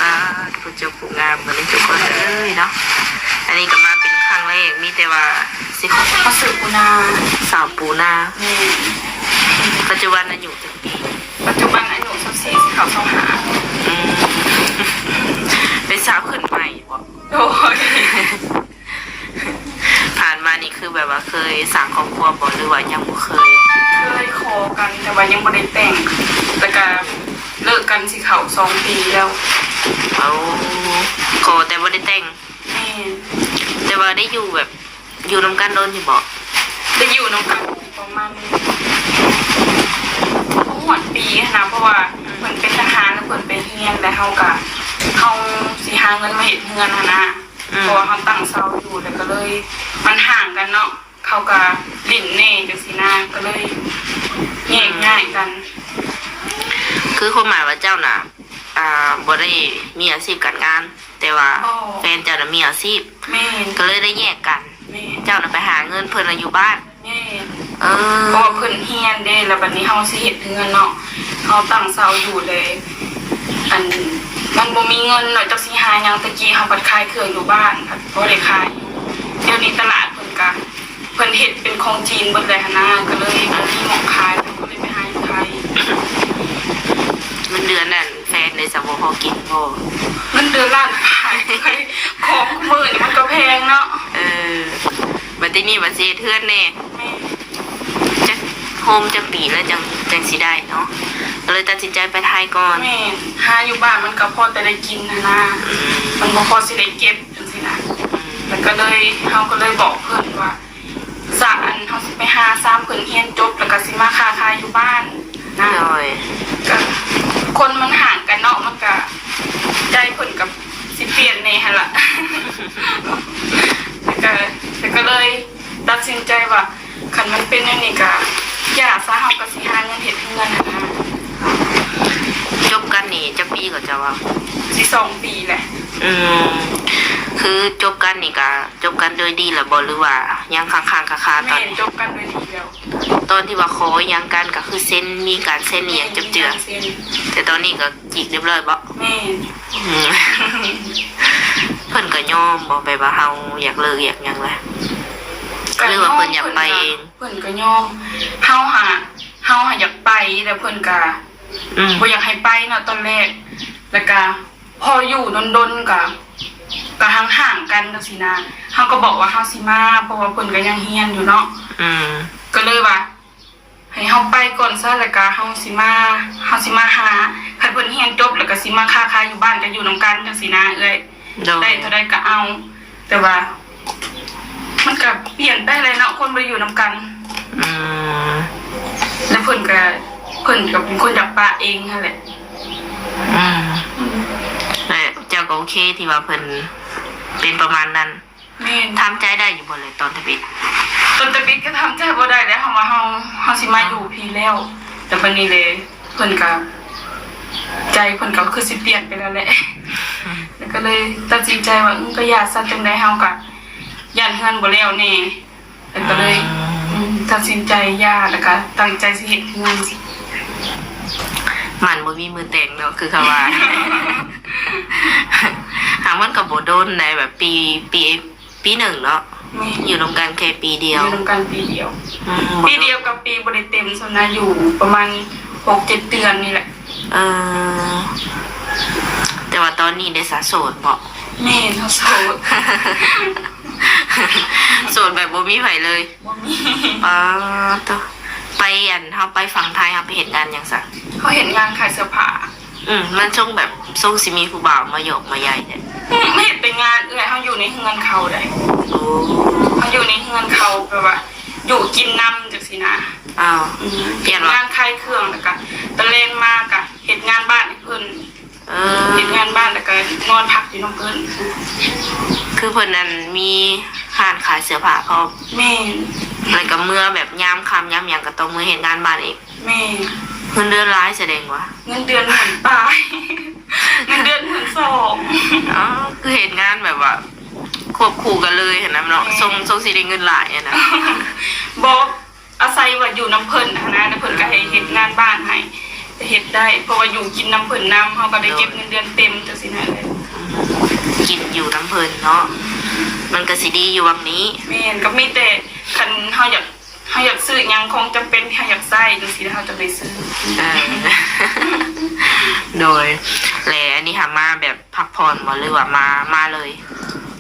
ອ່າ ຜູ້ເຈົ້າຜູ້ງາມມື້ນີ້ທຸກຄົນເອີຍເນາະ. ອັນນີ້ກໍມາເປັນຄັ້ງແລກ ມີແຕ່ວ່າຊິຂໍມາຊື້ປູນາ ສາວປູນາ. ແມ່ນ. ປັດຈຸບັນອາຍຸຈັກປີ? ປັດຈຸບັນອາຍຸຊາວສີ່ ຊິເຂົ້າຊາວຫ້າ. ອືມ ເປັນສາວຂຶ້ນໃໝ່ບໍ? ໂດຍ. ຜ່ານມານີ້ຄືແບບວ່າເຄີຍສ້າງຄອບຄົວບໍ່ ຫຼືວ່າຍັງບໍ່ເຄີຍ? ເຄີຍຂໍກັນ ແຕ່ວ່າຍັງບໍ່ໄດ້ແຕ່ງ ແລ້ວກະເລີກກັນຊິເຂົ້າສອງປີແລ້ວ. ເອົາ ຂໍແຕ່ບໍ່ໄດ້ແຕ່ງ. ແມ່ນ. ແຕ່ວ່າໄດ້ຢູ່ແບບ ຢູ່ນຳກັນດົນຢູ່ບໍ່? ໄດ້ຢູ່ນຳກັນປະມານຮອດປີຫັ້ນນະ ເພາະວ່າເພິ່ນເປັນທະຫານ ແລ້ວເພິ່ນໄປຮຽນ ແລ້ວເຮົາກະ ເຮົາຊິຫາເງິນມາເຮັດເຮືອນຫັ້ນນະ. ອືມ ເພາະວ່າເຮົາຕັ້ງເຊົາຢູ່ ແລ້ວກໍເລີຍ ມັນຫ່າງກັນເນາະ ເຂົາກໍຫຼິ້ນແດ່ຈັ່ງຊີ້ນະ ກໍເລີຍແຍກ ອືມ ຍ້າຍກັນ. ຄືຄວາມໝາຍວ່າເຈົ້ານະ ອ່າ ບໍ່ໄດ້ມີອາຊີບການງານ ແຕ່ວ່າ ອໍ ແຟນເຈົ້ານະມີອາຊີບ. ແມ່ນ. ກໍເລີຍໄດ້ແຍກກັນ. ແມ່ນ. ເຈົ້ານະໄປຫາເງິນ ເພິ່ນນະຢູ່ບ້ານ. ແມ່ນ. ເອີ ເພາະວ່າເພິ່ນຮຽນເດ້ ແລ້ວບັດນີ້ເຮົາຊິເຮັດເຮືອນເນາະ ເຮົາຕັ້ງເຊົາຢູ່ເລີຍ ອັນ ມັນບໍ່ມີເງິນເນາະ ຈັກຊິຫາຫຍັງ. ແຕ່ກີ້ເຮົາພັດຂາຍເຄື່ອງຢູ່ບ້ານ ພັດພໍໄດ້ຂາຍຢູ່. ດຽວນີ້ຕະຫຼາດເພິ່ນກະ ເພິ່ນເຮັດເປັນຂອງຈີນເບິດແລ້ວຫັ້ນນະ ກໍເລີຍບໍ່ມີໝ່ອງຂາຍ ກໍເລີຍໄປຫາຢູ່ໄທ. ເງິນເດືອນນັ້ນແຟນໄດ້ສະ ບໍ່ພໍກິນບໍ່? ເງິນເດືອນລ້ານປາຍ ຂອງມື້ນີ້ມັນກໍແພງເນາະ. ເອີ ບັດທີນີ້ບັດຊິເຮັດເຮືອນແດ່. ແມ່ນ. ຈັກໂຮມຈັກປີແລ້ວຈັ່ງ ຈັ່ງຊິໄດ້ເນາະ ກໍເລີຍຕັດສິນໃຈໄປໄທກ່ອນ. ແມ່ນ. ຫາຢູ່ບ້ານມັນກໍພໍແຕ່ໄດ້ກິນຫັ້ນນະ. ອືມ. ມັນບໍ່ພໍຊິໄດ້ເກັບຈັ່ງຊີ້ນະ. ອືມ. ແລ້ວກໍເລີຍ ເຮົາກໍເລີຍບອກເພິ່ນວ່າ ສະ ອັນ ເຮົາຊິໄປຫາສາມເພິ່ນຮຽນຈົບ ແລ້ວກໍຊິມາຄ້າຂາຍຢູ່ບ້ານນະ. ໂດຍ. ກໍຄົນມັນຫ່າງກັນເນາະ ມັນກໍ ໃຈເພິ່ນກໍຊິປ່ຽນແດ່ຫັ້ນລະ. ແລ້ວກໍ ແລ້ວກໍເລີຍຕັດສິນໃຈວ່າ ຄັນມັນເປັນແນວນີ້ກະຢ່າຊະ ເຮົາກະຊິຫາເງິນເຮັດເຮືອນຫັ້ນນະ. ຈົບກັນນີ້ຈັກປີກໍເຈົ້າວ່າ? ຊິສອງປີແຫຼະ. ອືມ ຄືຈົບກັນນີ້ກະຈົບກັນໂດຍດີແລ້ວບໍ່ ຫຼືວ່າຍັງຄ້າງໆຄາໆ? ຕອນ ແມ່ນ ຈົບກັນໂດຍດີແລ້ວ. ຕອນທີ່ວ່າຂໍຫຍັງກັນກໍຄືເຊັນ ມີການເຊັນອີ່ຫຍັງຈົບເຈືອ? ແມ່ນ ມີການເຊັນ. ແຕ່ຕອນນີ້ກໍຈີກຮຽບຮ້ອຍບໍ່? ແມ່ນ. ອືມ ເພິ່ນກໍຍອມບໍ່ ແບບວ່າເຮົາຢາກເລີກຢາກຫຍັງລະ ກໍ ຫຼືວ່າເພິ່ນຢາກໄປເອງ? ເພິ່ນກໍຍອມ ເຮົາຫາ ເຮົາຫາຢາກໄປ ແລ້ວເພິ່ນກໍ ອືມ ບໍ່ຢາກໃຫ້ໄປເນາະຕອນແລກ ແລ້ວກໍພໍຢູ່ດົນໆ ກໍ ກໍຫ່າງໆກັນຈັ່ງຊີ້ນະ. ເຮົາກໍບອກວ່າເຮົາຊິມາ ເພາະວ່າເພິ່ນກໍຍັງຮຽນຢູ່ເນາະ. ອືມ ກໍເລີຍວ່າ ໃຫ້ເຮົາໄປກ່ອນຊະ ແລ້ວກະເຮົາຊິມາ ເຮົາຊິມາຫາ ຄັນເພິ່ນຮຽນຈົບ ແລ້ວກະຊິມາຄ້າຂາຍຢູ່ບ້ານ ກະຢູ່ນຳກັນຈັ່ງຊີ້ນະເອື້ອຍ. ໂດຍ. ໄດ້ເທົ່າໃດກະເອົາ ແຕ່ວ່າມັນກະປ່ຽນໄປແຫຼະເນາະ ຄົນບໍ່ໄດ້ຢູ່ນຳກັນ. ອືມ ແລ້ວເພິ່ນກະ ເພິ່ນກະເປັນຄົນຢາກປະເອງຫັ້ນແຫຼະ. ອືມ ແລະເຈົ້າກະໂອເຄທີ່ວ່າເພິ່ນເປັນປະມານນັ້ນ? ແມ່ນ. ທຳໃຈໄດ້ຢູ່ບໍ່ແຫຼະຕອນທຳອິດ? ຕອນທຳອິດກໍທຳໃຈບໍ່ໄດ້ແຫຼະ ເຮົາວ່າເຮົາ ເຮົາຊິມາຢູ່ພີ້ແລ້ວ ແຕ່ບັດນີ້ເດ ເພິ່ນກໍ ໃຈເພິ່ນກໍຄືຊິປ່ຽນໄປແລ້ວແຫຼະ. ແລ້ວກໍເລີຍຕັດສິນໃຈວ່າ ເອີ ກໍຢ່າຊະ ຈັ່ງໃດເຮົາກໍຢ້ານເຮືອນບໍ່ແລ້ວແດ່ ແລ້ວກໍເລີຍ ອືມ ອືມ ຕັດສິນໃຈຢ່າ ແລ້ວກໍຕັ້ງໃຈຊິເຮັດເຮືອນ. ມັນບໍ່ມີມື້ແຕ່ງເນາະ ຄືເຂົາວ່າ. ຫາກມັນກໍບໍ່ດົນໃດ ແບບປີ ປີ ປີໜຶ່ງເນາະ. ແມ່ນ. ຢູ່ນຳກັນແຄ່ປີດຽວ. ຢູ່ນຳກັນປີດຽວ. ອືມ ປີດຽວກັບປີບໍ່ໄດ້ເຕັມສ່ຳນະ ຢູ່ປະມານຫົກເຈັດເດືອນນີ້ແຫຼະ. ເອີ ແຕ່ວ່າຕອນນີ້ເດຊະ ໂສດບໍ? ແມ່ນ ເຮົາໂສດ. ໂສດແບບບໍ່ມີໃຜເລີຍ? ບໍ່ມີ. ປາໂຕ ໄປ ອັນ ເຮົາໄປຝັ່ງໄທ ເຮົາໄປເຮັດງານຫຍັງຊະ? ເຮົາເຮັດງານຂາຍເສື້ອຜ້າ. ອືມ ມັນຊົງແບບ ຊົງຊິມີຜູ້ບ່າວມາຢອກມາໃຢແທ້. ອືມ ເຮັດແຕ່ງານເອື້ອຍ ເຮົາຢູ່ໃນເຮືອນເຂົາໃດ. ໂອ້ ເຮົາຢູ່ໃນເຮືອນເຂົາ ແບບວ່າຢູ່ກິນນຳຈັ່ງຊີ້ນະ. ອ້າວ ອືມ ເຮັດງານຂາຍເຄື່ອງ ແລ້ວກະຕອນແລງມາກະເຮັດງານບ້ານໃຫ້ເພິ່ນ. ເອີ ເຮັດງານບ້ານ ແລ້ວກະນອນພັກຢູ່ນຳເພິ່ນ. ຄືເພິ່ນນັ້ນມີຮ້ານຂາຍເສື້ອຜ້າພ້ອມ? ແມ່ນ. ແລ້ວກະເມືອແບບຍາມຄ່ຳຍາມຫຍັງກະຕ້ອງເມືອເຮັດງານບ້ານອີກ? ແມ່ນ. ເງິນເດືອນຫຼາຍສະແດງວ່າ? ເງິນເດືອນໝື່ນປາຍ ເງິນເດືອນໝື່ນສອງ. ອໍ ຄືເຮັດງານແບບວ່າຄວບຄູ່ກັນເລີຍຫັ້ນນະເນາະ. ແມ່ນ. ຊົງ ຊົງຊິໄດ້ເງິນຫຼາຍຫັ້ນນະ. ບໍ່ ອາໄສວ່າຢູ່ນຳເພິ່ນຫັ້ນນະ ແລ້ວເພິ່ນກໍໃຫ້ເຮັດງານບ້ານໃຫ້. ເຮັດໄດ້ ເພາະວ່າຢູ່ກິນນຳເພິ່ນນຳ ເຮົາກໍໄດ້ເກັບເງິນເດືອນເຕັມຈັ່ງຊີ້ນະເອື້ອຍ. ກິນຢູ່ນຳເພິ່ນເນາະ ມັນກໍຊິດີຢູ່ຫວ່າງນີ້. ແມ່ນ ກໍມີແຕ່ຄັນເຮົາຢາກ ເຮົາຢາກຊື້ຫຍັງ ຂອງຈຳເປັນທີ່ເຮົາຢາກໃຊ້ຈັ່ງຊີ້ ເຮົາຈັ່ງໄດ້ຊື້. ເອີ ໂດຍ ແລະ ອັນນີ້ຫາມາແບບ ພັກຜ່ອນບໍ່ ຫຼືວ່າມາ ມາເລີຍ?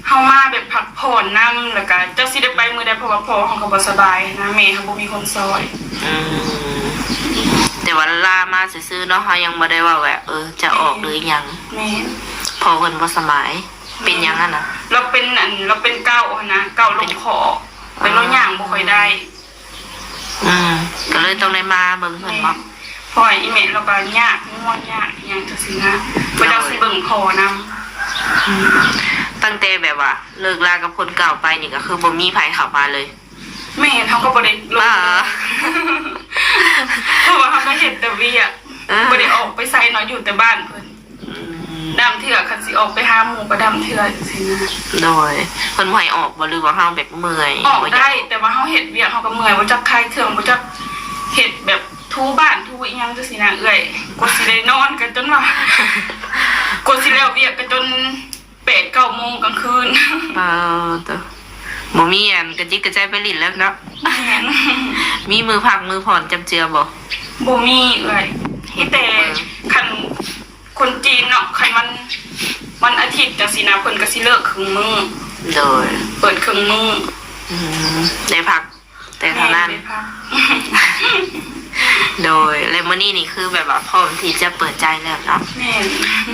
ເຮົາມາແບບພັກຜ່ອນນຳ ແລ້ວກະຈັກຊິໄດ້ໄປມື້ໃດ ເພາະວ່າພໍ່ເຮົາກໍບໍ່ສະບາຍນະ ແມ່ເຮົາບໍ່ມີຄົນຊ່ອຍ. ອືມ ແຕ່ວ່າລາມາຊື່ໆເນາະ ເຮົາຍັງບໍ່ໄດ້ເວົ້າແບບ ເອີ ຈະອອກ ແມ່ນ ຫຼືອີ່ຫຍັງ. ແມ່ນ ພໍ່ເພິ່ນບໍ່ສະບາຍ. ແມ່ນ ເປັນຫຍັງຫັ້ນນະ? ລາວເປັນ ອັນ ລາວເປັນເກົາຫັ້ນນະ ເກົາລົງຄໍ ແລ້ວລາວຍ່າງບໍ່ຄ່ອຍໄດ້. ອືມ ກໍເລີຍຕ້ອງໄດ້ມາເບິ່ງເພິ່ນເນາະ. ແມ່ນ ເພາະວ່າອີ່ແມ່ລາວກໍຍາກ ງ່ວງຍາກອີ່ຫຍັງຈັ່ງຊີ້ນະ ບໍ່ຈັກຊິເບິ່ງພໍ່ນຳ. ອືມ ຕັ້ງແຕ່ແບບວ່າເລີກລາກັບຄົນເກົ່າໄປນີ້ ກໍຄືບໍ່ມີໃຜເຂົ້າມາເລີຍ? ແມ່ນ ເຮົາກໍບໍ່ໄດ້ລົງເລີຍ ເພາະວ່າເຮົາກໍເຮັດແຕ່ວຽກ ເອີ ບໍ່ໄດ້ອອກໄປໃສເນາະ ຢູ່ແຕ່ບ້ານເພິ່ນ. ອືມ ດຳເທື່ອ ຄັນຊິອອກໄປຫາໝູ່ກໍດຳເທື່ອຈັ່ງຊີ້ນະ. ໂດຍ ເພິ່ນບໍ່ໃຫ້ອອກບໍ່ ຫຼືວ່າເຮົາແບບເມື່ອຍ? ອອກໄດ້ ແຕ່ວ່າເຮົາເຮັດວຽກເຮົາກໍເມື່ອຍ ບໍ່ຈັກຂາຍເຄື່ອງ ບໍ່ຈັກເຮັດແບບຖູບ້ານຖູອີ່ຫຍັງຈັ່ງຊີ້ນະເອື້ອຍ. ກວ່າຊິໄດ້ນອນກໍຈົນວ່າ ກວ່າຊິແລ້ວວຽກກໍຈົນແປດເກົ້າໂມງກາງຄືນ. ປາໂຕ ບໍ່ມີອັນກະຈິກກະໃຈໄປຫຼິ້ນແລ້ວເນາະ. ແມ່ນ ມີມື້ພັກມື້ຜ່ອນຈຳເຈືອບໍ່? ບໍ່ມີເອື້ອຍ ມີແຕ່ ເຮັດທຸກມື້ ຄັນ ຄົນຈີນເນາະ ຄັນວັນ ວັນອາທິດຈັ່ງຊີ້ນະ ເພິ່ນກໍຊິເລີກເຄິ່ງມື້. ໂດຍ ເປີດເຄິ່ງມື້. ອືມ ໄດ້ພັກແຕ່ເທົ່ານັ້ນ. ແມ່ນ ໄດ້ພັກ. ໂດຍ ແລະ ມື້ນີ້ນີ້ຄືແບບວ່າພ້ອມທີ່ຈະເປີດໃຈແລ້ວເນາະ? ແມ່ນ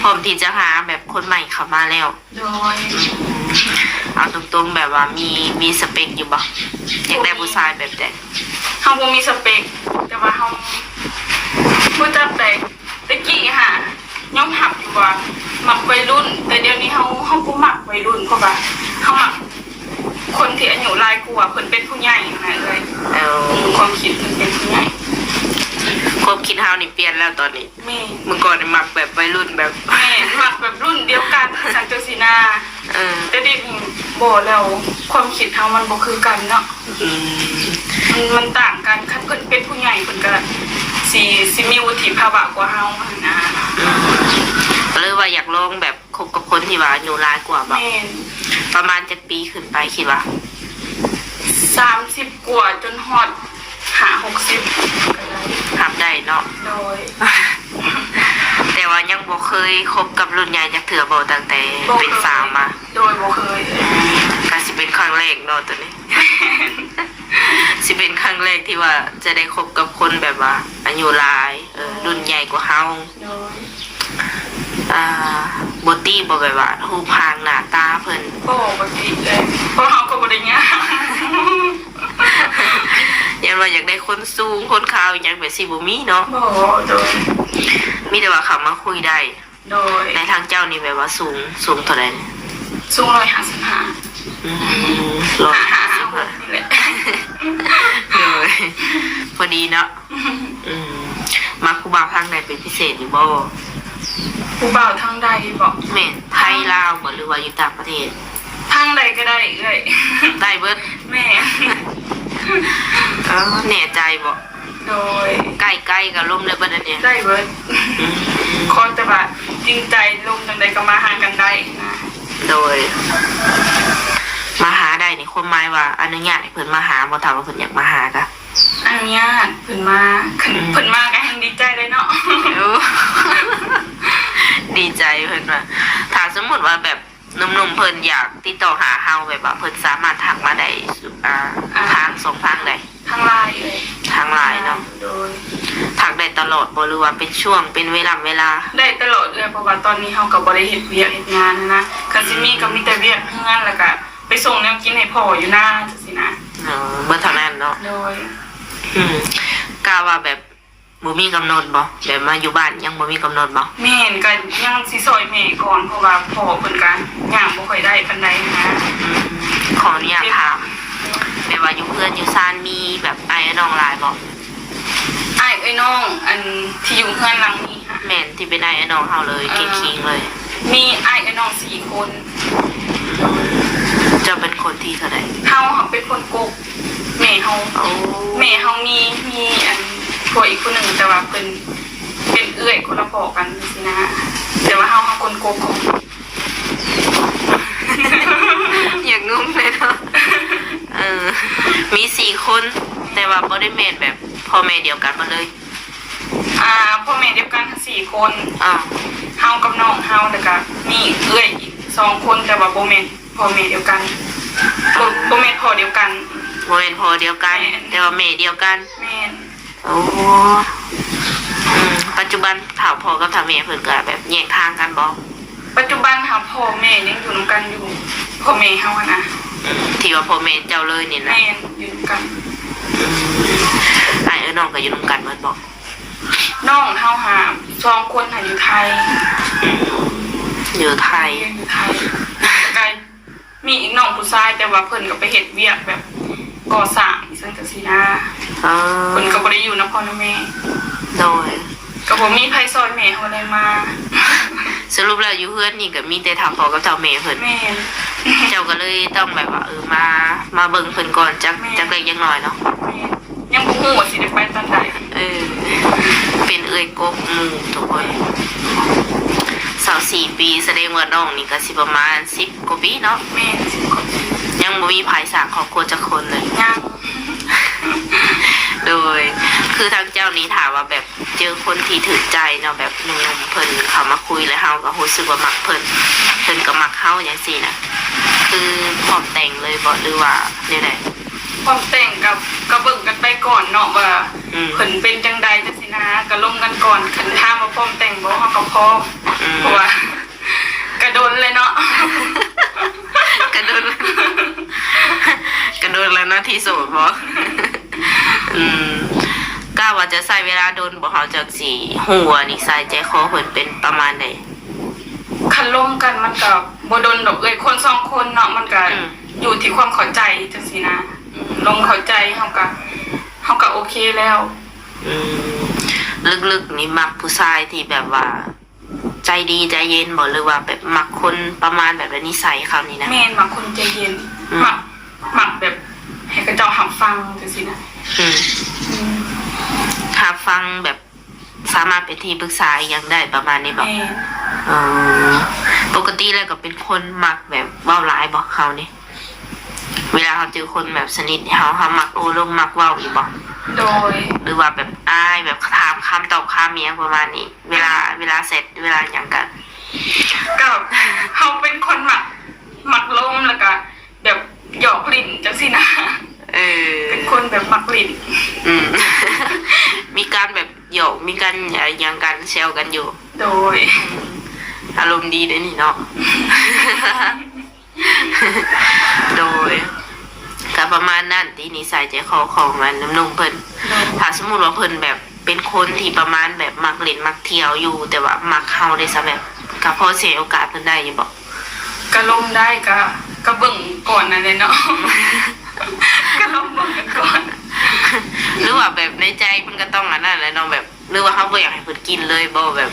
ພ້ອມທີ່ຈະຫາແບບຄົນໃໝ່ເຂົ້າມາແລ້ວ. ໂດຍ ອືມ ເອົາຕົງໆ ແບບວ່າມີ ມີສະເປັກຢູ່ບໍ່? ຢາກໄດ້ຜູ້ຊາຍແບບໃດ? ເຮົາບໍ່ມີສະເປັກ ແຕ່ວ່າເຮົາຮູ້ຈັກແຕ່ ແຕ່ກີ້ຫາຍອມຮັບຢູ່ວ່າມັກໄວລຸ້ນ ແຕ່ດຽວນີ້ເຮົາ ເຮົາບໍ່ມັກໄວລຸ້ນ ເພາະວ່າເຮົາມັກຄົນທີ່ອາຍຸຫຼາຍກວ່າ ເພິ່ນເປັນຜູ້ໃຫຍ່ນະເອື້ອຍ. ເອີ ຄວາມຄິດເພິ່ນເປັນຜູ້ໃຫຍ່. ຄວາມຄິດເຮົານີ້ປ່ຽນແລ້ວຕອນນີ້. ແມ່ນ ເມື່ອກ່ອນນີ້ມັກແບບໄວລຸ້ນແບບ ແມ່ນ ມັກແບບລຸ້ນດຽວກັນ ຊັ້ນຈັ່ງຊີ້ນະ. ເອີ ແຕ່ດຽວນີ້ບໍ່ແລ້ວ ຄວາມຄິດເຮົາມັນບໍ່ຄືກັນເນາະ. ອືມ ມັນ ມັນຕ່າງກັນ ຄັນເພິ່ນເປັນຜູ້ໃຫຍ່ ເພິ່ນກໍຊິ ຊິມີວຸດທິພາວະກວ່າເຮົາຫັ້ນນະ. ອືມ ກໍເລີຍວ່າຢາກລອງແບບຄົບກັບຄົນທີ່ວ່າອາຍຸຫຼາຍກວ່າບໍ່? ແມ່ນ ປະມານຈັກປີຂຶ້ນໄປຄິດວ່າ? ສາມສິບກວ່າຈົນຮອດຫ້າຫົກສິບກໍໄດ້. ຮັບໄດ້ເນາະ? ໂດຍ. ແຕ່ວ່າຍັງບໍ່ເຄີຍຄົບກັບລຸ້ນໃຫຍ່ຈັກເທື່ອບໍ່ ຕັ້ງແຕ່ເປັນສາວມາ? ໂດຍ ບໍ່ເຄີຍ. ອືມ ກໍຊິເປັນຄັ້ງແລກເນາະໂຕນີ້. ຊິເປັນຄັ້ງແລກທີ່ວ່າຈະໄດ້ຄົບກັບຄົນແບບວ່າອາຍຸຫຼາຍ ເອີ ລຸ້ນໃຫຍ່ກວ່າເຮົາ. ໂດຍ. ອ່າ ບໍ່ຕິບໍ່ ແບບວ່າຮູບຮ່າງໜ້າຕາເພິ່ນ? ບໍ່ ບໍ່ຕິເລີຍ ເພາະເຮົາກໍບໍ່ໄດ້ງາມ. ຢ້ານວ່າຢາກໄດ້ຄົນສູງ ຄົນຂາວອີ່ຫຍັງແບບຊີ້ບໍ່ມີເນາະ? ບໍ່. ໂດຍ. ມີແຕ່ວ່າເຂົ້າມາຄຸຍໄດ້. ໂດຍ. ແລະ ທາງເຈົ້ານີ້ແບບວ່າສູງ ສູງເທົ່າໃດ? ສູງຮ້ອຍຫ້າສິບຫ້າ. ອືມ ຮ້ອຍຫ້າສິບຫ້າ ນີ້ແຫຼະ. ໂດຍ ພໍດີເນາະ. ອືມ ມັກຜູ້ບ່າວທາງໃດເປັນພິເສດຢູ່ບໍ່? ຜູ້ບ່າວທາງໃດບໍ? ແມ່ນ ໄທ ລາວບໍ ຫຼືວ່າຢູ່ຕ່າງປະເທດ? ທາງໃດກໍໄດ້ເອື້ອຍ. ໄດ້ເບິດ? ແມ່ນ. ເອີ ແນ່ໃຈບໍ? ໂດຍ. ໃກ້ໆກໍລົມໄດ້ເບິດອັນນີ້? ໄດ້ເບິດ. ອືມ ຂໍແຕ່ວ່າຈິງໃຈ ລົມຈັ່ງໃດກໍມາຫາກັນໄດ້ນະ. ໂດຍ. ມາຫາໄດ້ນີ້ຄວາມໝາຍວ່າອະນຸຍາດໃຫ້ເພິ່ນມາຫາບໍ່? ຖ້າວ່າເພິ່ນຢາກມາຫາກະ ອະນຸຍາດເພິ່ນມາ. ຄັນ ອືມ ເພິ່ນມາກໍແຮ່ງດີໃຈເລີຍເນາະ. ໂອ້ ດີໃຈເພິ່ນວ່າ. ຖ້າສົມມຸດວ່າແບບ ໜຸ່ມໆເພິ່ນຢາກຕິດຕໍ່ຫາເຮົາ ແບບວ່າເພິ່ນສາມາດທັກມາໄດ້ ອ່າ ອ່າ ທາງຊ່ອງທາງໃດ? ທາງ LINE ເອີຍ. ທາງ LINE ເນາະ. ໂດຍ. ທັກໄດ້ຕະຫຼອດບໍ່ ຫຼືວ່າເປັນຊ່ວງ ເປັນເວລາເວລາ? ໄດ້ຕະຫຼອດເອີຍ ເພາະວ່າຕອນນີ້ເຮົາກໍບໍ່ໄດ້ເຮັດວຽກເຮັດງານນະ. ຄັນຊິມີ ອືມ ກໍມີແຕ່ວຽກເຮືອນ ແລ້ວກໍໄປສົ່ງແນວກິນໃຫ້ພໍ່ຢູ່ນາ ຈັ່ງຊີ້ນະ. ອໍ ເບິດເທົ່ານັ້ນເນາະ. ໂດຍ. ອືມ ກະວ່າແບບ ບໍ່ມີກຳນົດບໍ່? ແບບມາຢູ່ບ້ານຍັງບໍ່ມີກຳນົດບໍ່? ແມ່ນ ກະຍັງຊິຊ່ອຍແມ່ກ່ອນ ເພາະວ່າພໍ່ເພິ່ນກະຍ່າງບໍ່ຄ່ອຍໄດ້ປານໃດນະ. ອືມ ຂໍອະນຸຍາດຖາມ ແບບວ່າຢູ່ເຮືອນຢູ່ຊານມີແບບອ້າຍອ້າຍນ້ອງຫຼາຍບໍ່? ອ້າຍເອື້ອຍນ້ອງ ອັນທີ່ຢູ່ເຮືອນຫຼັງນີ້ຫະ? ແມ່ນ ທີ່ເປັນອ້າຍອ້າຍນ້ອງເຮົາເລີຍ ເອີ ເຄງໆເລີຍ. ມີອ້າຍເອື້ອຍນ້ອງສີ່ຄົນ. ເຈົ້າເປັນຄົນທີເທົ່າໃດ? ເຮົາ ເຮົາເປັນຄົນກົກ. ແມ່ເຮົາ ໂອ້ ແມ່ເຮົາມີ ມີອັນຜົວອີກຜູ້ໜຶ່ງ ແຕ່ວ່າເພິ່ນເປັ ເອື້ອຍຄົນລະພໍ່ກັນຊີ້ນະ ແຕ່ວ່າເຮົາ ເຮົາຄົນກົກຂອງ ຢາກງງເລີຍເນາະ. ເອີ ມີສີ່ຄົນ ແຕ່ວ່າບໍ່ໄດ້ແມ່ນແບບພໍ່ແມ່ດຽວກັນໝົດເລີຍ. ອ່າ ພໍ່ແມ່ດຽວກັນທັງສີ່ຄົນ. ອ່າ ເຮົາກັບນ້ອງເຮົາ ແລ້ວກະມີເອື້ອຍອີກສອງຄົນ ແຕ່ວ່າບໍ່ແມ່ນພໍ່ແມ່ດຽວກັນ ບໍ່ ບໍ່ແມ່ນພໍ່ດຽວກັນ. ບໍ່ແມ່ນພໍ່ດຽວກັນ ແມ່ນ ແຕ່ວ່າແມ່ດຽວກັນ. ແມ່ນ. ໂອ້ ອືມ ປັດຈຸບັນຖ້າພໍ່ກັບຖ້າແມ່ເພິ່ນກະແບບແຍກທາງກັນບໍ່? ປັດຈຸບັນຫາພໍ່ແມ່ຍັງຢູ່ນຳກັນຢູ່ ພໍ່ແມ່ເຮົາຫັ້ນນະ. ອືມ ທີ່ວ່າພໍ່ແມ່ເຈົ້າເລີຍນີ້ນະ? ແມ່ນ ຢູ່ນຳກັນ. ອືມ ອ້າຍເອີຍນ້ອງກະຢູ່ນຳກັນໝົດບໍ່? ນ້ອງເຮົາຫາສອງຄົນຫາຢູ່ໄທ. ອືມ ຢູ່ໄທ ຢູ່ໄທ ກະ ມີອີກນ້ອງຜູ້ຊາຍ ແຕ່ວ່າເພິ່ນກໍໄປເຮັດວຽກແບບກໍ່ສ້າງ ຈັ່ງ ຈັ່ງຊີ້ນະ. ເອີ ເພິ່ນກໍບໍ່ໄດ້ຢູ່ນຳພໍ່ນຳແມ່. ໂດຍ ກໍບໍ່ມີໃຜຊ່ອຍແມ່ເຮົາໄດ້ມາ. ສະຫຼຸບແລ້ວຢູ່ເຮືອນນີ້ກໍມີແຕ່ເຖົ້າພໍ່ກັບເຖົ້າແມ່ເພິ່ນ. ແມ່ນ. ເຈົ້າກໍເລີຍຕ້ອງແບບວ່າ ເອີ ມາ ມາເບິ່ງເພິ່ນກ່ອນຈັກ ແມ່ນ ຈັກເລັກຈັກນ້ອຍເນາະ. ແມ່ນ. ຍັງບໍ່ຮູ້ວ່າຊິໄດ້ໄປຕອນໃດ. ເອີ ເປັນເອື້ອຍກົກໝູ່ທຸກຄົນ. ຊາວສີ່ປີ ສະແດງວ່ານ້ອງນີ້ກໍຊິປະມານສິບກວ່າປີເນາະ. ແມ່ນ ສິບກວ່າປີ. ຍັງບໍ່ມີໃຜສ້າງຄອບຄົວຈັກຄົນເລີຍ. ຍັງ. ໂດຍ ຄືທາງເຈົ້ານີ້ ຖ້າວ່າແບບເຈີຄົນທີ່ຖືກໃຈເນາະ ແບບໜຸ່ມໆເພິ່ນເຂົ້າມາຄຸຍ ແລ້ວເຮົາກໍຮູ້ສຶກວ່າມັກເພິ່ນ ເພິ່ນກໍມັກເຮົາ ຈັ່ງຊີ້ນະ ຄືພ້ອມແຕ່ງເລີຍບໍ່ ຫຼືວ່າແນວໃດ? ພ້ອມແຕ່ງກໍ ກໍເບິ່ງກັນໄປກ່ອນເນາະວ່າ ອືມ ເພິ່ນເປັນຈັ່ງໃດ ຈັ່ງຊີ້ນະ ກໍລົມກັນກ່ອນ. ຄັນຖາມວ່າພ້ອມແຕ່ງບໍ່ ເຮົາກໍພ້ອມ. ອືມ ເພາະວ່າກະດົນແລ້ວເນາະ. ກະດົນ ກະດົນແລ້ວເນາະທີ່ໂສດບໍ່? ອືມ ກະວ່າຈະໃຊ້ເວລາດົນບໍ່ ເຮົາຈັ່ງຊິຮູ້ວ່ານິໄສໃຈຄໍເພິ່ນເປັນປະມານໃດ? ຄັນລົມກັນມັນກໍບໍ່ດົນດອກເອື້ອຍ ຄົນສອງຄົນເນາະ ມັນກໍ ອືມ ຢູ່ທີ່ຄວາມເຂົ້າໃຈ ຈັ່ງຊີ້ນະ. ອືມ ລົມເຂົ້າໃຈ ເຮົາກໍ ເຮົາກໍໂອເຄແລ້ວ. ອືມ ເລິກໆນີ້ມັກຜູ້ຊາຍທີ່ແບບວ່າໃຈດີໃຈເຢັນບໍ່ ຫຼືວ່າແບບມັກຄົນປະມານແບບໃດ ນິໄສເຂົານີ້ນະ? ແມ່ນ ມັກຄົນໃຈເຢັນ. ອືມ ມັກ ມັກແບບໃຫ້ເຂົາເຈົ້າຮັບຟັງ ຈັ່ງຊີ້ນະ. ອືມ ອືມ ຮັບຟັງແບບ ສາມາດເປັນທີ່ປຶກສາອີ່ຫຍັງໄດ້ປະມານນີ້ບໍ່? ແມ່ນ. ເອີ ປົກກະຕິແລ້ວກໍເປັນຄົນມັກແບບເວົ້າຫຼາຍບໍ່ ເຮົານີ້? ເວລາເຮົາເຈີຄົນແບບສະໜິດເຮົາ ເຮົາມັກໂອ້ລົມມັກເວົ້າຢູ່ບໍ່? ໂດຍ. ຫຼືວ່າແບບອາຍ ແບບຖາມຄຳຕອບຄຳອີ່ຫຍັງປະມານນີ້ ເວລາ ເວລາແຊັດ ເວລາຫຍັງກະ? ກໍເຮົາເປັນຄົນມັກ ມັກລົມ ແລ້ວກະ ແບບຫຍອກຫຼິ້ນຈັ່ງຊີ້ນະ. ເອີ ເປັນຄົນແບບມັກຫຼິ້ນ. ອືມ ມີການແບບຫຍອກ ມີການ ອາ ຫຍັງກັນ ແຊວກັນຢູ່. ໂດຍ. ອາລົມດີເດ້ນີ້ເນາະ. ໂດຍ. ກະປະມານນັ້ນຕິ ນິໄສໃຈຄໍຂອງອັນໜຸ່ມໆເພິ່ນ. ໂດຍ. ຖ້າສົມມຸດວ່າເພິ່ນແບບ ເປັນຄົນທີ່ປະມານແບບມັກຫຼິ້ນມັກທ່ຽວຢູ່ ແຕ່ວ່າມັກເຮົາເດ້ຊະ ແບບກໍພໍຊິໃຫ້ໂອກາດເພິ່ນໄດ້ຢູ່ບໍ່? ກໍລົມໄດ້ ກໍ ກໍເບິ່ງກ່ອນນັ້ນແຫຼະເນາະ. ກໍລອງເບິ່ງກັນກ່ອນ. ຫຼືວ່າແບບໃນໃຈມັນກໍຕ້ອງອັນນັ້ນແຫຼະເນາະ ແບບ ຫຼືວ່າເຮົາບໍ່ຢາກໃຫ້ເພິ່ນກິນເລີຍບໍ່? ແບບ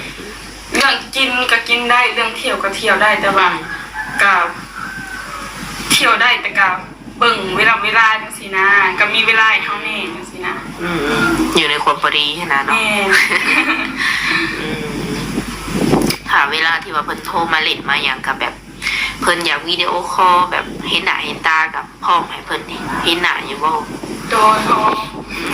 ເລື່ອງກິນກໍກິນໄດ້ ເລື່ອງທ່ຽວກໍທ່ຽວໄດ້ ແຕ່ວ່າ ອືມ ກໍທ່ຽວໄດ້ ແຕ່ກໍ ເບິ່ງເວລາ ເວລາຈັ່ງຊີ້ນະ ກໍມີເວລາໃຫ້ເຮົາແດ່ຈັ່ງຊີ້ນະ. ອືມໆ ຢູ່ໃນຄວາມພໍດີຫັ້ນນະເນາະ. ແມ່ນ. ອືມ ຖ້າເວລາທີ່ວ່າເພິ່ນໂທມາຫຼິ້ນມາຫຍັງ ກໍແບບເພິ່ນຢາກວິດີໂອຄໍ ແບບເຫັນໜ້າເຫັນຕາ ກໍພ້ອມໃຫ້ເພິ່ນເຫັນໜ້າຢູ່ບໍ່? ໂດຍ ພ້ອມ. ອືມ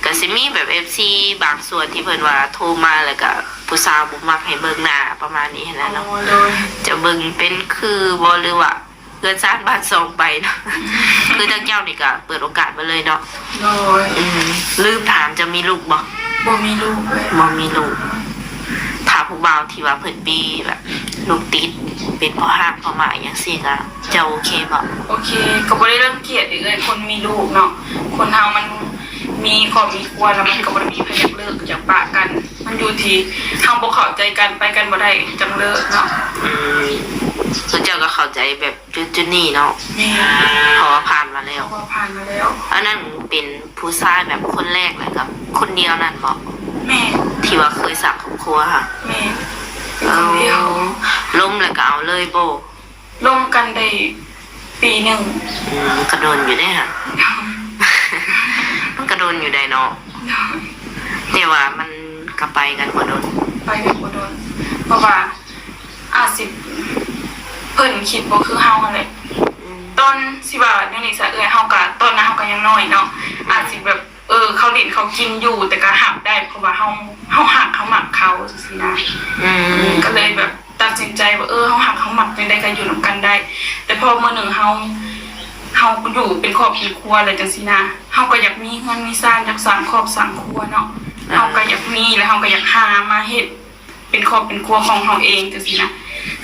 ກໍຊິມີແບບເອັຟຊີບາງສ່ວນທີ່ເພິ່ນວ່າໂທມາ ແລ້ວກໍຜູ້ສາວບໍ່ມັກໃຫ້ເບິ່ງໜ້າ ປະມານນີ້ຫັ້ນນະເນາະ. ໂອ້ ໂດຍ. ຈະເບິ່ງເປັນຄືບໍ່ ຫຼືວ່າ ເຮືອນຊານບ້ານຊ່ອງໄປເນາະ. ຄືທາງເຈົ້ານີ້ກໍເປີດໂອກາດມາເລີຍເນາະ. ໂດຍ. ອືມ ລືມຖາມ ເຈົ້າມີລູກບໍ່? ບໍ່ມີລູກເລີຍ. ບໍ່ມີລູກ. ຖ້າຜູ້ບ່າວທີ່ວ່າເພິ່ນມີແບບລູກຕິດ ເປັນພໍ່ຮ້າງພໍ່ໝ້າຫຍັງຊີ້ ກໍເຈົ້າໂອເຄບໍ່? ໂອເຄ ກໍບໍ່ໄດ້ລັງກຽດເດ້ເອື້ອຍ ຄົນມີລູກເນາະ. ຄົນເຮົາມັນມີຄອບມີຄົວແລ້ວ ມັນກໍບໍ່ໄດ້ມີໃຜຢາກເລີກຢາກປະກັນ. ມັນຢູ່ທີ່ເຮົາບໍ່ເຂົ້າໃຈກັນ ໄປກັນບໍ່ໄດ້ ຈັ່ງເລີກເນາະ. ອືມ ຄືເຈົ້າກໍເຂົ້າໃຈແບບ ຈຸດ ຈຸດນີ້ເນາະ. ແມ່ນ. ເພາະວ່າຜ່ານມາແລ້ວ. ເພາະວ່າຜ່ານມາແລ້ວ. ອັນນັ້ນເປັນຜູ້ຊາຍແບບຄົນແລກ ແລ້ວກໍຄົນດຽວນັ້ນບໍ? ແມ່ນ. ທີ່ວ່າເຄີຍສ້າງຄອບຄົວຫະ? ແມ່ນ. ເປັນຄົນດຽວ. ເອີ ລົມແລ້ວກໍເອົາເລີຍບໍ? ລົມກັນໄດ້ປີໜຶ່ງ. ອືມ ກໍດົນຢູ່ເດ້ຫະ. ມັນກໍດົນຢູ່ໃດ໋ເນາະ. ໂດຍ. ແຕ່ວ່າມັນ ກໍໄປກັນບໍ່ດົນ. ໄປກັນບໍ່ດົນ ເພາະວ່າອາດຊິເພິ່ນຄິດບໍ່ຄືເຮົາຫັ້ນແຫຼະ. ອືມ ຕອນຊິວ່າແນວນີ້ຊະເອື້ອຍ ເຮົາກໍ ຕອນນັ້ນເຮົາກໍຍັງນ້ອຍເນາະ ອືມ ອາດຊິແບບ ເອີ ເຂົາຫຼິ້ນເຂົາກິນຢູ່ ແຕ່ກໍຮັບໄດ້ ເພາະວ່າເຮົາ ເຮົາຮັກເຮົາມັກເຂົາຈັ່ງຊີ້ນະ. ອືມ ອືມ ກໍເລີຍແບບຕັດສິນໃຈວ່າ ເອີ ເຮົາຮັກເຮົາມັກຈັ່ງໃດກໍຢູ່ນຳກັນໄດ້. ແຕ່ພໍມື້ໜຶ່ງເຮົາ ເຮົາຢູ່ເປັນຄອບເປັນຄົວແລ້ວຈັ່ງຊີ້ນະ ເຮົາກໍຢາກມີເຮືອນມີຊານ ຢາກສ້າງຄອບສ້າງຄົວເນາະ. ອ່າ ເຮົາກໍຢາກມີ ແລ້ວເຮົາກໍຢາກຫາມາເຮັດ ເປັນຄອບເປັນຄົວຂອງເຮົາເອງຈັ່ງຊີ້ນະ.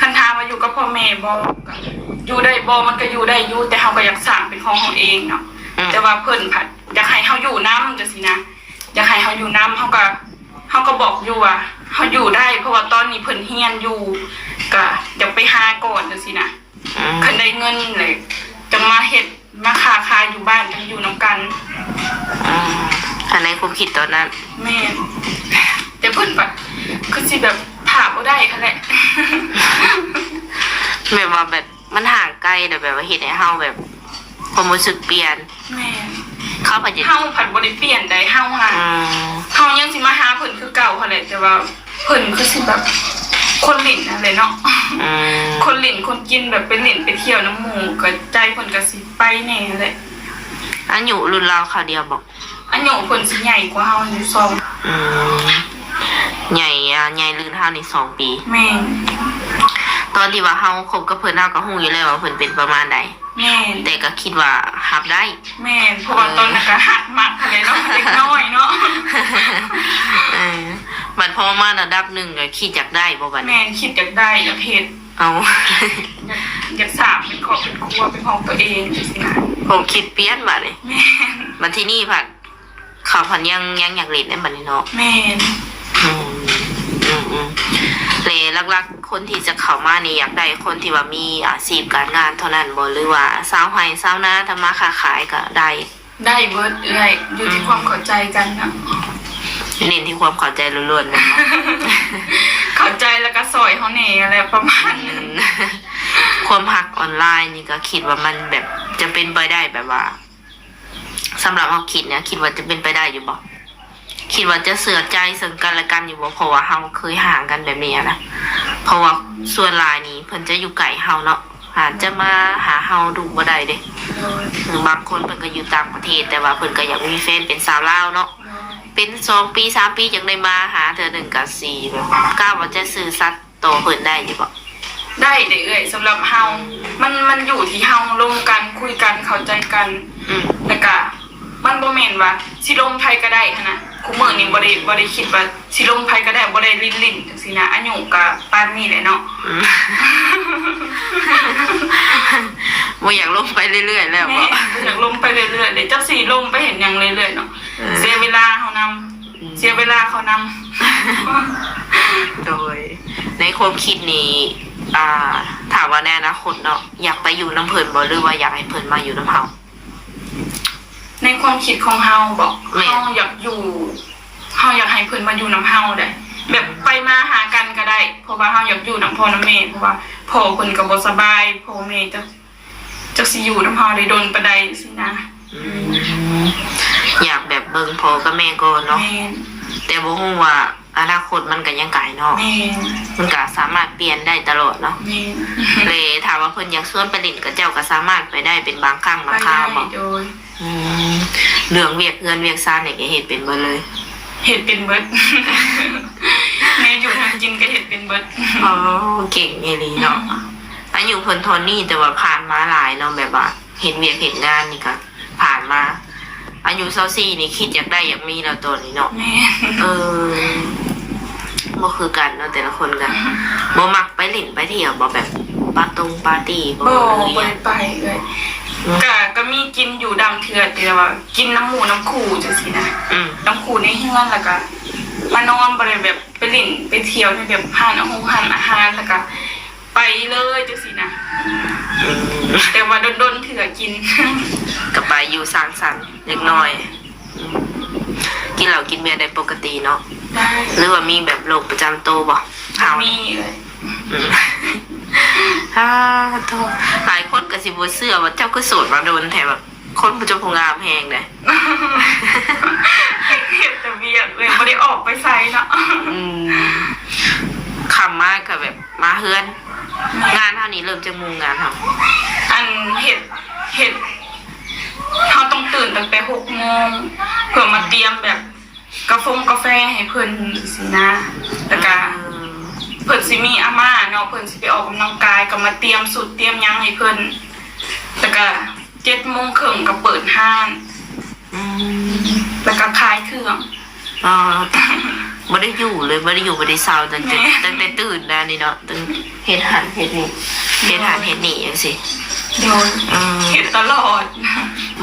ຄັນຖາມວ່າຢູ່ກັບພໍ່ແມ່ບໍ່ ກໍຢູ່ໄດ້ບໍ່ ມັນກໍຢູ່ໄດ້ຢູ່ ແຕ່ເຮົາກໍຢາກສ້າງເປັນຂອງເຮົາເອງເນາະ. ອືມ ແຕ່ວ່າເພິ່ນພັດຢາກໃຫ້ເຮົາຢູ່ນຳຈັ່ງຊີ້ນະ ຢາກໃຫ້ເຮົາຢູ່ນຳ ເຮົາກໍ ເຮົາກໍບອກຢູ່ວ່າເຮົາຢູ່ໄດ້ ເພາະວ່າຕອນນີ້ເພິ່ນຮຽນຢູ່ ກໍຢາກໄປຫາກ່ອນຈັ່ງຊີ້ນະ. ອືມ ຄັນໄດ້ເງິນແລ້ວຈັ່ງມາເຮັດ ມາຄ້າຂາຍຢູ່ບ້ານ ຈັ່ງຢູ່ນຳກັນ. ອືມ ອັນໃນຄວາມຄິດຕອນນັ້ນ. ແມ່ນ ແຕ່ເພິ່ນບັດຄືຊິແບບຖ້າບໍ່ໄດ້ຫັ້ນແຫຼະ ແບບວ່າແບບມັນຫ່າງໄກ ແລ້ວແບບວ່າເຮັດໃຫ້ເຮົາແບບຄວາມຮູ້ສຶກປ່ຽນ. ແມ່ນ ເຂົາພັດ ເຮົາພັດບໍ່ໄດ້ປ່ຽນໃດ ເຮົາຫາ ອືມ ເຮົາຍັງຊິມາຫາເພິ່ນຄືເກົ່າຫັ້ນແຫຼະ ແຕ່ວ່າ ເພິ່ນຄືຊິແບບຄົນຫຼິ້ນຫັ້ນແຫຼະເນາະ. ອືມ ຄົນຫຼິ້ນຄົນກິນ ແບບໄປຫຼິ້ນໄປທ່ຽວນຳໝູ່ ກໍໃຈເພິ່ນກໍຊິໄປແດ່ຫັ້ນແຫຼະ. ອາຍຸລຸ້ນລາວຄາວດຽວບໍ່? ອາຍຸເພິ່ນຊິໃຫຍ່ກວ່າເຮົາຢູ່ສອງ. ອືມ ໃຫຍ່ ອ່າ ໃຫຍ່ລື່ນເຮົານີ້ສອງປີ. ແມ່ນ ຕອນທີ່ວ່າເຮົາຄົບກັບເພິ່ນ ເຮົາກໍຮູ້ຢູ່ແລ້ວວ່າເພິ່ນເປັນປະມານໃດ. ແມ່ນ ແຕ່ກໍຄິດວ່າຮັບໄດ້. ແມ່ນ ເພາະວ່າ ເອີ ຕອນນັ້ນກໍຮັກມັກຫັ້ນແຫຼະເນາະ ເດັກນ້ອຍເນາະ. ເອີ ບັດພໍມາລະດັບໜຶ່ງກໍຄິດຢາກໄດ້ບໍ່ບັດນີ້? ແມ່ນ ຄິດຢາກໄດ້ ຢາກເຮັດ. ເອົາ ຢາກ ຢາກສ້າງເປັນຄອບເປັນຄົວເປັນຂອງຕົວເອງຈັ່ງຊີ້ນະ. ຄວາມຄິດປ່ຽນບັດນີ້. ແມ່ນ ບັດທີນີ້ພັດ ເຂົາພັດຍັງ ຍັງຢາກຫຼິ້ນໃນບັດນີ້ເນາະ. ແມ່ນ ອືມ ອືມໆ ແລະ ຫຼັກໆ ຄົນທີ່ຈະເຂົ້າມານີ້ ຢາກໄດ້ຄົນທີ່ວ່າມີອາຊີບການງານເທົ່ານັ້ນບໍ່ ຫຼືວ່າຊາວໄຮ່ຊາວນາ ທຳມາຄ້າຂາຍກໍໄດ້? ໄດ້ເບິດເອື້ອຍ ຢູ່ທີ່ ອືມ ຄວາມເຂົ້າໃຈກັນເນາະ. ເນັ້ນທີ່ຄວາມເຂົ້າໃຈລ້ວນໆ ແມ່ນບໍ່? ເຂົ້າໃຈແລ້ວກໍຊ່ອຍເຮົາແດ່ແຫຼະ ປະມານນັ້ນ. ອືມ ຄວາມຮັກອອນລາຍນີ້ກໍຄິດວ່າມັນແບບຈະເປັນໄປໄດ້ແບບວ່າ ສຳລັບເຮົາຄິດນະ ຄິດວ່າຈະເປັນໄປໄດ້ຢູ່ບໍ່? ຄິດວ່າຈະເຊື່ອໃຈເຊິ່ງກັນແລະກັນຢູ່ບໍ່? ເພາະວ່າເຮົາເຄີຍຫ່າງກັນແບບນີ້ນະ ເພາະວ່າສ່ວນຫຼາຍນີ້ເພິ່ນຈະຢູ່ໃກ້ເຮົາເນາະ ອາດຈະມາຫາເຮົາດຸບໍ່ໄດ້ເດ້. ໂດຍ ບາງຄົນເພິ່ນກໍຢູ່ຕ່າງປະເທດ ແຕ່ວ່າເພິ່ນກໍຢາກມີແຟນເປັນສາວລາວເນາະ. ໂດຍ ເປັນສອງປີສາມປີຈັ່ງໄດ້ມາຫາເທື່ອໜຶ່ງ ກໍຊິແບບ ກະວ່າຈະຊື່ສັດ ຕໍ່ເພິ່ນໄດ້ຢູ່ບໍ່? ໄດ້ເດ້ເອື້ອຍ ສຳລັບເຮົາ ມັນ ມັນຢູ່ທີ່ເຮົາລົມກັນ ຄຸຍກັນ ເຂົ້າໃຈກັນ. ອືມ ແລ້ວກະມັນບໍ່ແມ່ນວ່າຊິລົມໃຜກໍໄດ້ຫັ້ນນະ. ຄູ່ມື້ນີ້ບໍ່ໄດ້ ບໍ່ໄດ້ຄິດວ່າຊິລົມໃຜກໍໄດ້ ບໍ່ໄດ້ຫຼິ້ນໆ ຈັ່ງຊີ້ນະ. ອາຍຸກະປານນີ້ແຫຼະເນາະ. ອືມ ບໍ່ຢາກລົມໄປເລື້ອຍໆແລ້ວບໍ? ແມ່ນ ບໍ່ຢາກລົມໄປເລື້ອຍໆເດ້ ຈັກຊິລົມໄປເຮັດຫຍັງເລື້ອຍໆເນາະ. ເອີ ເສຍເວລາເຮົານຳ ອືມ ເສຍເວລາເຂົານຳ. ໂດຍ ໃນຄວາມຄິດນີ້ ອ່າ ຖ້າວ່າໃນອະນາຄົດເນາະ ຢາກໄປຢູ່ນຳເພິ່ນບໍ່ ຫຼືວ່າຢາກໃຫ້ເພິ່ນມາຢູ່ນຳເຮົາ? ໃນຄວາມຄິດຂອງເຮົາບໍ? ແມ່ນ ເຮົາຢາກຢູ່ ເຮົາຢາກໃຫ້ເພິ່ນມາຢູ່ນຳເຮົາໄດ໋ ແບບໄປມາຫາກັນກໍໄດ້ ເພາະວ່າເຮົາຢາກຢູ່ນຳພໍ່ນຳແມ່ ເພາະວ່າພໍ່ເພິ່ນກໍບໍ່ສະບາຍ ພໍ່ແມ່ຈັກ ຈັກຊິຢູ່ນຳເຮົາໄດ້ດົນປານໃດຊີ້ນະ. ອືມ ຢາກແບບເບິ່ງພໍ່ກັບແມ່ກ່ອນເນາະ. ແມ່ນ ແຕ່ບໍ່ຮູ້ວ່າອະນາຄົດມັນກໍຍັງໄກເນາະ. ແມ່ນ ມັນກໍສາມາດປ່ຽນໄດ້ຕະຫຼອດເນາະ. ແມ່ນ ແລະ ຖ້າວ່າເພິ່ນຢາກຊວນໄປຫຼິ້ນ ກໍເຈົ້າກໍສາມາດໄປໄດ້ເປັນບາງຄັ້ງບາງຄາວບໍ? ໄປໄດ້ ໂດຍ. ອືມ ເລື່ອງວຽກເຮືອນວຽກຊານນີ້ກໍເຮັດເປັນເບິດເລີຍ? ເຮັດເປັນເບິດ ແນວຢູ່ແນວກິນກໍເຮັດເປັນເບິດ. ອໍ ເກັ່ງອີ່ຫຼີເນາະ. ອືມ ອາຍຸເພິ່ນເທົ່ານີ້ ແຕ່ວ່າຜ່ານມາຫຼາຍເນາະ ແບບວ່າເຮັດວຽກເຮັດງານນີ້ກໍຜ່ານມາ. ອາຍຸຊາວສີ່ນີ້ຄິດຢາກໄດ້ຢາກມີແລ້ວຕອນນີ້ເນາະ. ແມ່ນ ເອີ ບໍ່ຄືກັນເນາະ ແຕ່ລະຄົນກໍ ອືມ ບໍ່ມັກໄປຫຼິ້ນໄປທ່ຽວບໍ? ແບບປາຕົງປາຕີບໍ? ບໍ່ ບໍ່ໄດ້ໄປເອື້ອຍ. ອືມ ກະ ກະມີກິນຢູ່ດຳເທື່ອ ແຕ່ວ່າກິນນຳໝູ່ນຳຄູ່ຈັ່ງຊີ້ນະ. ອືມ ນຳຄູ່ໃນເຮືອນ ແລ້ວກະມານອນ ບໍ່ໄດ້ແບບໄປຫຼິ້ນໄປທ່ຽວໃນແບບຮ້ານອາຫົງຮ້ານອາຫານ ແລ້ວກະໄປເລີຍຈັ່ງຊີ້ນະ. ອືມ ແຕ່ວ່າດົນໆເທື່ອກິນ ກະໄປຢູ່ສັງສັນເລັກນ້ອຍ. ອືມ ກິນເຫຼົ້າກິນເບຍໄດ້ປົກກະຕິເນາະ? ໄດ້. ຫຼືວ່າມີແບບໂລກປະຈຳໂຕບໍ່? ເຮົາ ມີເອີຍ. ອືມ ອາ ໂທ້ ຫຼາຍຄົນກໍຊິບໍ່ເຊື່ອວ່າເຈົ້າຄືໂສດມາດົນແທ້ ແບບຄົນບໍ່ຈົບຜູ້ງາມແຮງເດ້. ເຮັດແຕ່ວຽກ ເອື້ອຍບໍ່ໄດ້ອອກໄປໃສເນາະ. ອືມ ຄ່ຳມາກໍແບບມາເຮືອນ. ງານເຮົານີ້ເລີ່ມຈັກໂມງ? ງານເຮົາ ອັນເຮັດ ເຮັດ ເຮົາຕ້ອງຕື່ນຕັ້ງແຕ່ຫົກໂມງ ເພື່ອມາຕຽມແບບກາຟົງກາແຟໃຫ້ເພິ່ນຊີ້ນະ. ແລ້ວກະ ເອີ ເພິ່ນຊິມີອາມ່າເນາະ ເພິ່ນຊິໄປອອກກຳລັງກາຍ ກໍມາຕຽມຊຸດຕຽມຫຍັງໃຫ້ເພິ່ນ. ແລ້ວກະເຈັດໂມງເຄິ່ງກໍເປີດຮ້ານ. ອືມ ແລ້ວກໍຂາຍເຄື່ອງ. ອໍ ບໍ່ໄດ້ຢູ່ເລີຍ ບໍ່ໄດ້ຢູ່ບໍ່ໄດ້ເຊົາ ຕັ້ງແຕ່ ແມ່ນ ຕັ້ງແຕ່ຕື່ນແລ້ວນີ້ເນາະ ຕັ້ງ ເຮັດຫັ້ນເຮັດນີ້ ເຮັດຫັ້ນເຮັດນີ້ຈັ່ງຊີ້. ໂດຍ ອືມ ເຮັດຕະຫຼອດ.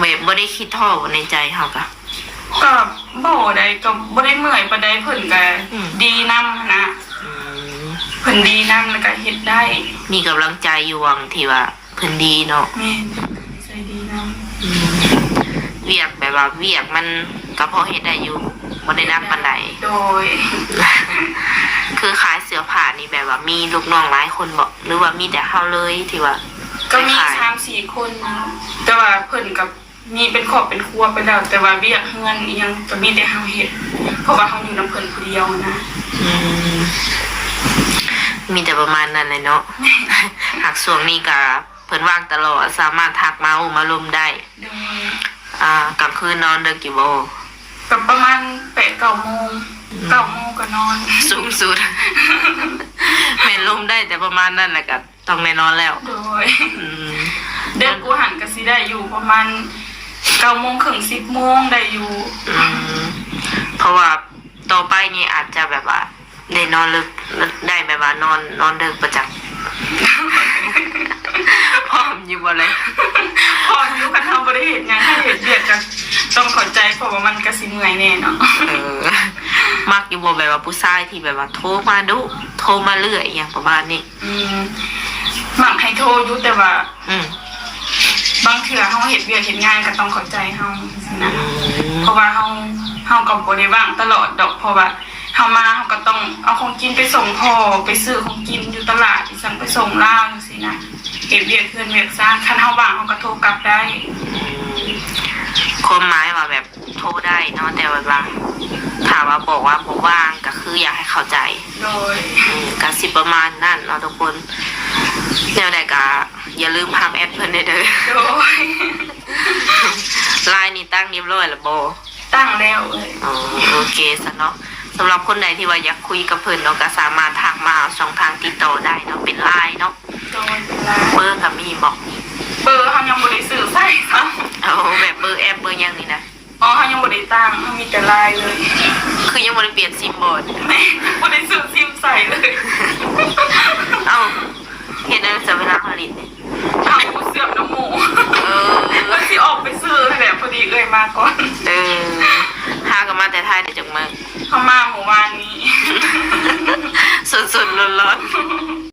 ແບບບໍ່ໄດ້ຄິດທໍ້ບໍ່ ໃນໃຈເຮົາກະ? ກໍບໍ່ໄດ້ ກໍບໍ່ໄດ້ເມື່ອຍປານໃດ ເພິ່ນກໍ ອືມ ດີນຳຫັ້ນນະ. ອືມ ເພິ່ນດີນຳ ແລ້ວກໍເຮັດໄດ້ ມີກຳລັງໃຈຢູ່ຫວ່າງທີ່ວ່າ ເພິ່ນດີເນາະ. ແມ່ນ ເພິ່ນກໍນິໄສດີນຳ. ອືມ ວຽກແບບວ່າວຽກມັນກໍພໍເຮັດໄດ້ຢູ່ ບໍ່ໄດ້ໜັກປານໃດ. ໂດຍ ຄືຂາຍເສື້ອຜ້ານີ້ແບບວ່າມີລູກນ້ອງຫຼາຍຄົນບໍ່ ຫຼືວ່າມີແຕ່ເຮົາເລີຍທີ່ວ່າ ກໍມີ ຂາຍ ສາມສີ່ຄົນຢູ່ ແຕ່ວ່າເພິ່ນກໍມີເປັນຄອບເປັນຄົວໄປແລ້ວ ແຕ່ວ່າວຽກເຮືອນອີ່ຫຍັງກໍມີແຕ່ເຮົາເຮັດ ເພາະວ່າເຮົາຢູ່ນຳເພິ່ນຜູ້ດຽວນະ. ອືມ ມີແຕ່ປະມານນັ້ນແຫຼະເນາະ. ຫາກຊ່ວງນີ້ກໍ ເພິ່ນວ່າງຕະຫຼອດ ສາມາດທັກມາໂອ້ມາລົມໄດ້. ໂດຍ ອ່າ ກາງຄືນນອນເດິກຢູ່ບໍ່? ກໍປະມານແປດເກົ້າໂມງ. ອືມ ເກົ້າໂມງກໍນອນ ສູງສຸດ ແມ່ນລົມໄດ້ແຕ່ປະມານນັ້ນແຫຼະ ກໍຕ້ອງໄດ້ນອນແລ້ວ. ໂດຍ ອືມ ເດິກກວ່າຫັ້ນກໍຊິໄດ້ຢູ່ປະມານເກົ້າໂມງເຄິ່ງ ສິບໂມງໄດ້ຢູ່. ອືມ ເພາະວ່າຕໍ່ໄປນີ້ອາດຈະແບບວ່າ ໄດ້ນອນເລິກ ໄດ້ແບບວ່ານອນ ນອນເດິກປະຈຳ. ພ້ອມຢູ່ບໍ່ເລີຍ? ພ້ອມຢູ່ ຄັນເຮົາບໍ່ໄດ້ເຮັດຫຍັງ ຖ້າເຮັດວຽກກໍຕ້ອງເຂົ້າໃຈ ເພາະວ່າມັນກໍຊິເມື່ອຍແດ່ເນາະ. ເອີ ມັກຢູ່ບໍ່ ແບບວ່າຜູ້ຊາຍທີ່ແບບວ່າໂທມາດຸ ໂທມາເລື້ອຍ ອີ່ຫຍັງປະມານນີ້? ອືມ ມັກໃຫ້ໂທຢູ່ ແຕ່ວ່າ ອືມ ບາງເທື່ອເຮົາເຮັດວຽກເຮັດງານກໍຕ້ອງເຂົ້າໃຈເຮົາຊີ້ນະ. ອືມ ເພາະວ່າເຮົາ ເຮົາກໍບໍ່ໄດ້ວ່າງຕະຫຼອດດອກ ເພາະວ່າເຮົາມາ ເຮົາກໍຕ້ອງເອົາຂອງກິນໄປສົ່ງພໍ່ ໄປຊື້ຂອງກິນຢູ່ຕະຫຼາດ ອີ່ຫຍັງໄປສົ່ງລາວຈັ່ງຊີ້ນະ ເຮັດວຽກເຮືອນວຽກຊານ. ຄັນເຮົາວ່າງເຮົາກໍໂທກັບໄດ້. ອືມ ຄວາມໝາຍວ່າແບບ ໂທໄດ້ເນາະ ແຕ່ວ່າ ຖ້າວ່າບອກວ່າບໍ່ວ່າງ ກໍຄືຢາກໃຫ້ເຂົ້າໃຈ. ໂດຍ ອືມ ກໍຊິປະມານນັ້ນເນາະທຸກຄົນ. ແນວໃດກໍຢ່າລືມຮັບແອັດເພິ່ນແດ່ເດີ. ໂດຍ ລາຍນີ້ຕັ້ງຮຽບຮ້ອຍແລ້ວບໍ່? ຕັ້ງແລ້ວເອີຍ. ອໍ ໂອເຄຊະເນາະ. ສຳລັບຄົນໃດທີ່ວ່າຢາກຄຸຍກັບເພິ່ນເນາະ ກໍສາມາດທັກມາເອົາຊ່ອງທາງຕິດຕໍ່ໄດ້ເນາະ ເປັນລາຍເນາະ. ໂດຍ ເປັນລາຍ. ເບີກໍມີບໍ່? ເບີເຮົາຍັງບໍ່ໄດ້ຊື້ໃຊ້ຊ້ຳ. ໂອ້ ແບບເບີແອັບເບີຫຍັງນີ້ນະ? ອໍ ເຮົາຍັງບໍ່ໄດ້ຕັ້ງ ເຮົາມີແຕ່ລາຍເລີຍ. ຄືຍັງບໍ່ໄດ້ປ່ຽນຊິມບໍ່? ແມ່ນ ບໍ່ໄດ້ຊື້ຊິມໃຊ້ເລີຍ. ເອົ້າ ເຮັດແນວໃດຊະເວລາເຮົາຫຼິ້ນນີ້? ເຮົາເຊື່ອມນຳໝູ່. ເອີ ວ່າຊິອອກໄປຊື້ແຫຼະ ພໍດີເອື້ອຍມາກ່ອນ. ເອີ ຫາກໍມາແຕ່ໄທໄດ້ຈັກມື້? ເຮົາມາມື້ວານນີ້ ສົດໆ ຮ້ອນໆ.